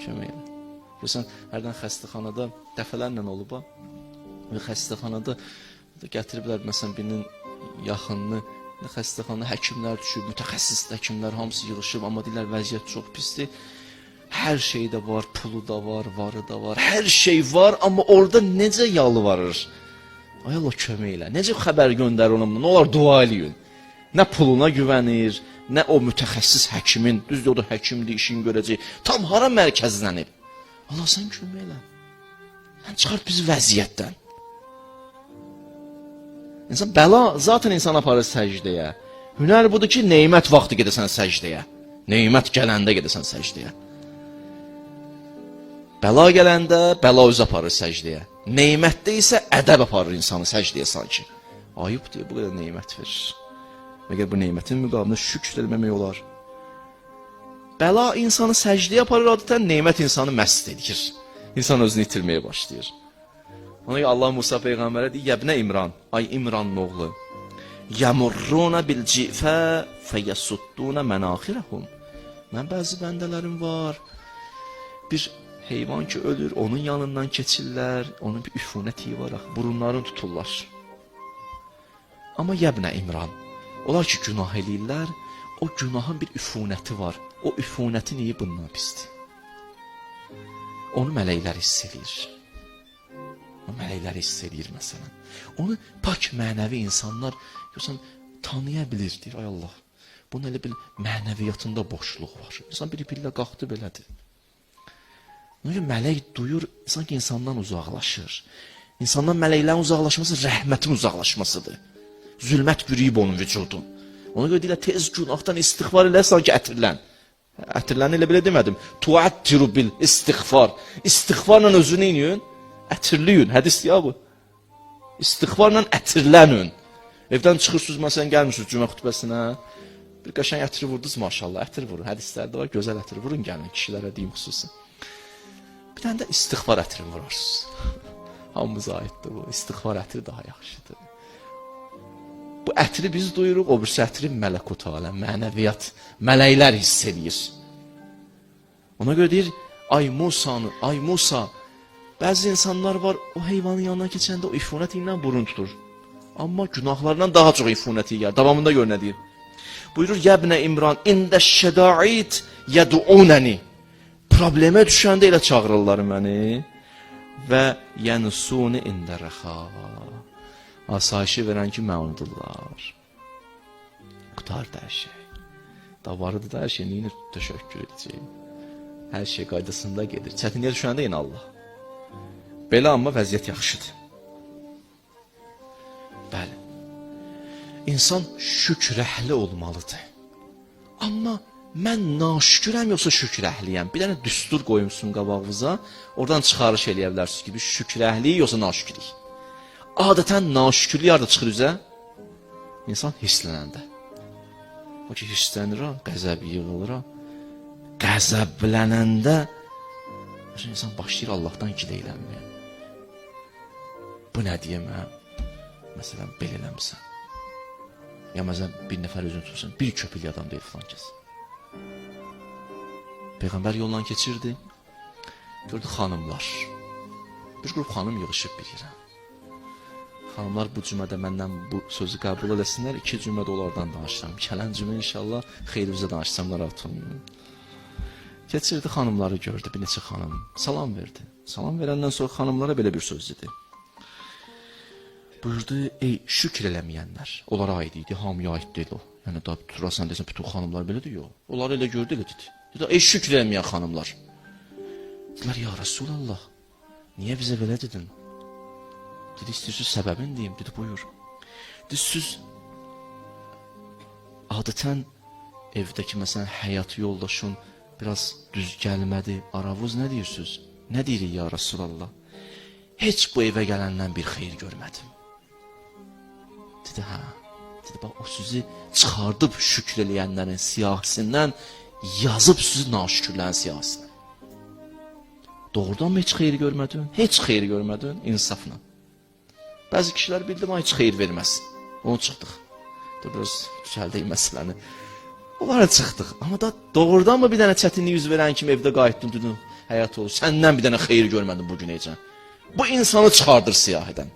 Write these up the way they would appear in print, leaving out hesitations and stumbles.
Kömək elə. Görsən, hərdən xəstəxanada dəfələrlə olub ha. Və xəstəxanada gətiriblər məsələn birinin yaxınını, xəstəxanada həkimlər düşüb, mütəxəssis həkimlər hamısı yığışıb, amma deyirlər vəziyyət çox pisdir. Hər şey də var, pulu da var, varı da var, hər şey var, amma orada necə yalvarır? Ay Allah kömək elə. Necə xəbər göndərir ona? Nə olar dua eləyin. Nə puluna güvənir, nə o mütəxəssis həkimin, düzdür o da həkimdir, işini görəcək. Tam hara mərkəzlənib? Allah sən kömək elə. Sən çıxart bizi vəziyyətdən. İnsan bəla zaten insan aparır səcdəyə. Hünər budur ki, nemət vaxtı gedəsən səcdəyə. Nemət gələndə gedəsən səcdəyə. Bəla gələndə bəla özü aparır səcdəyə. Nemətdə isə ədəb aparır insanı səcdəyə sanki. Ayıbdır, bu qədər nemət verir. Məgər bu nemətin müqabilində şükr eləməmək olar? Bəla insanı səcdəyə aparır adətən, nemət insanı məst edir. İnsan özünü itirməyə başlayır. Ona görə Allah Musa peyğəmbərə deyir, Yəbnə İmran, ay İmranın oğlu. Yəmurruna bil cifə fəyəsudduna mənaxirəhum. Mən bəzi bəndələrim var. Bir heyvan ki ölür, onun yanından keçirlər, onun bir üfunət iyi var axı, burunlarını tuturlar. Amma Yəbnə İmran, onlar ki günah eləyirlər, o günahın bir üfunəti var. O üfunətin iyi bundan pisdir. Onu mələklər hiss eləyir. O mələklər hiss eləyir məsələn. Onu pak mənəvi insanlar görsən tanıya bilir, deyir, ay Allah. Bunun elə bir mənəviyyatında boşluq var. İnsan bir pillə qalxdı belədir. Ona görə mələk duyur, sanki insandan uzaqlaşır. İnsandan mələklərin uzaqlaşması rəhmətin uzaqlaşmasıdır. Zülmət bürüyüb onun vücudun. Ona görə deyirlər, tez günahdan istiğfar elə sanki ətirlən. Ətirlən elə belə demədim. Tuattiru bil istiğfar. İstiğfarla özünü eləyin, ətirləyin. Hədis ya bu. İstiğfarla ətirlənin. Evdən çıxırsınız, məsələn, gəlmirsiniz cümə xutbəsinə. Bir qəşəng ətri vurdunuz maşallah, ətir vurun. Hədislərdə var, gözəl ətir vurun gəlin kişilərə deyim xüsusi. Bir dənə də istiğfar ətrini vurarsınız. Hamımıza aiddir bu. İstiğfar ətri daha yaxşıdır. Bu ətri biz duyuruq, o birisi ətri mələkut aləm, mənəviyyat, mələklər hiss eləyir. Ona görə deyir, ay Musanı, ay Musa, bəzi insanlar var, o heyvanın yanına keçəndə o ifunət ilə burun tutur. Amma günahlarından daha çox ifunət yeyər. Davamında gör nə deyir. Buyurur, Yəbnə İmran, ində şədaid yəd'unəni. Problemə düşəndə elə çağırırlar məni və yənusuni ində rəxa. Asayişi verən ki, məni unudurlar. Qutardı hər şey. Davarıdır da hər şey, neyini təşəkkür edəcəyim. Hər şey qaydasında gedir. Çətinliyə düşəndə yenə Allah. Belə amma vəziyyət yaxşıdır. Bəli. İnsan şükr əhli olmalıdır. Amma mən naşükürəm yoxsa şükr əhliyəm? Bir dənə düstur qoyumsun qabağınıza, oradan çıxarış eləyə bilərsiniz ki, biz şükr əhliyik yoxsa naşükürük. Adətən naşükürlük harda çıxır üzə? İnsan hirslənəndə. O ki hirslənir, ha, qəzəb yığılır, ha. Qəzəblənəndə insan başlayır Allahdan gileylənməyə. Bu nə deyəm, hə? Məsələn, belə eləmisən. Ya məsələn, bir nəfər özünü tutsan, bir köpük adam deyil filan kəs. Peyğəmbər yolla keçirdi. Gördü xanımlar. Bir qrup xanım yığışıb bir yerə. Xanımlar bu cümədə məndən bu sözü qəbul eləsinlər. İki cümədə onlardan danışıram. Gələn cümə inşallah xeyrinizə danışsam, narahat olmayın. Keçirdi xanımları gördü, bir neçə xanım. Salam verdi. Salam verəndən sonra xanımlara belə bir söz dedi. Buyurdu, ey şükr eləməyənlər. Onlara aid idi, hamıya aid deyil o. Yəni da durasan desən bütün xanımlar belədir, yox. Onları elə gördü, elə dedi. Dedi, ey şükr eləməyən xanımlar. Dedilər, ya Rəsulallah, niyə bizə belə dedin? Dedi, istəyirsiniz səbəbini deyim. Dedi, buyur. Dedi, siz adətən evdəki məsələn həyat yoldaşın biraz düz gəlmədi, aravuz nə deyirsiniz? Nə deyirik ya Rəsulallah? Heç bu evə gələndən bir xeyir görmədim. Dedi, hə. Dedi, bax o sizi çıxardıb şükr eləyənlərin siyahisindən yazıb sizi naşükürlərin siyahisinə. Doğrudan mı heç xeyir görmədin? Heç xeyir görmədin insafla. Bəzi kişilər bildim, ay heç xeyir verməz. Onu çıxdıq. De, biraz düzəldək məsələni. Onlara çıxdıq. Amma da doğrudan mı bir dənə çətinlik yüz verən kimi evdə qayıtdın, dedin, həyat olur. Səndən bir dənə xeyir görmədim bu gün necə. Bu insanı çıxardır siyahıdan.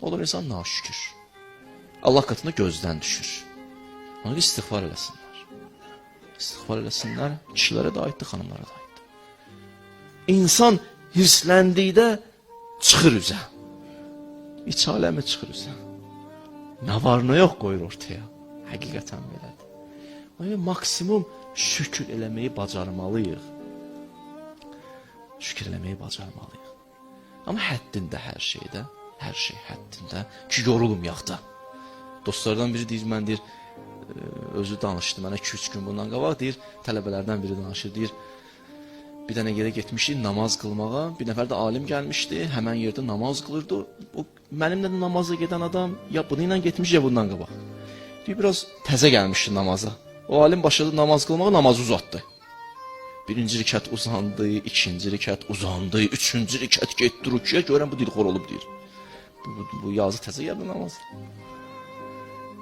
Olur insan naşükür. Allah katında gözdən düşür. Ona görə istiğfar eləsinlər. İstiğfar eləsinlər. Kişilərə də aiddir, xanımlara da aiddir. İnsan hirsləndikdə çıxır üzə. İç aləmi çıxır üzə. Nə var nə yox qoyur ortaya. Həqiqətən belədir. Ona görə maksimum şükür eləməyi bacarmalıyıq. Şükür eləməyi bacarmalıyıq. Amma həddində hər şeydə, hər şey həddində ki yorulmayaq da. Dostlardan biri deyir, mən deyir, özü danışdı mənə 2-3 gün bundan qabaq deyir, tələbələrdən biri danışır, deyir, bir dənə yerə getmişdik namaz qılmağa, bir nəfər də alim gəlmişdi, həmən yerdə namaz qılırdı. O mənimlə də namaza gedən adam ya bunu ilə getmiş, ya bundan qabaq. Deyir, biraz təzə gəlmişdi namaza. O alim başladı namaz qılmağa, namazı uzatdı. Birinci rükət uzandı, ikinci rükət uzandı, üçüncü rükət getdi rüküyə, görən bu dilxor olub deyir. Bu yazı təzə gəldi namaz.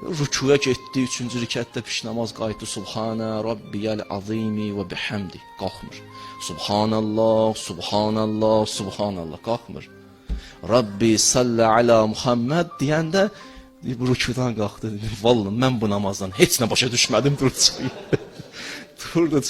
Rükuya getdi, üçüncü rükətdə piş namaz qayıtdı. Subhanə Rabbiyəl azimi və bihamdi. Qalxmır. Subhanallah, Subhanallah, Subhanallah. Qalxmır. Rabbi salli ala Muhammed deyəndə bu rükudan qalxdı. Vallahi mən bu namazdan heç nə başa düşmədim. Durdu çıxdı. Durdu.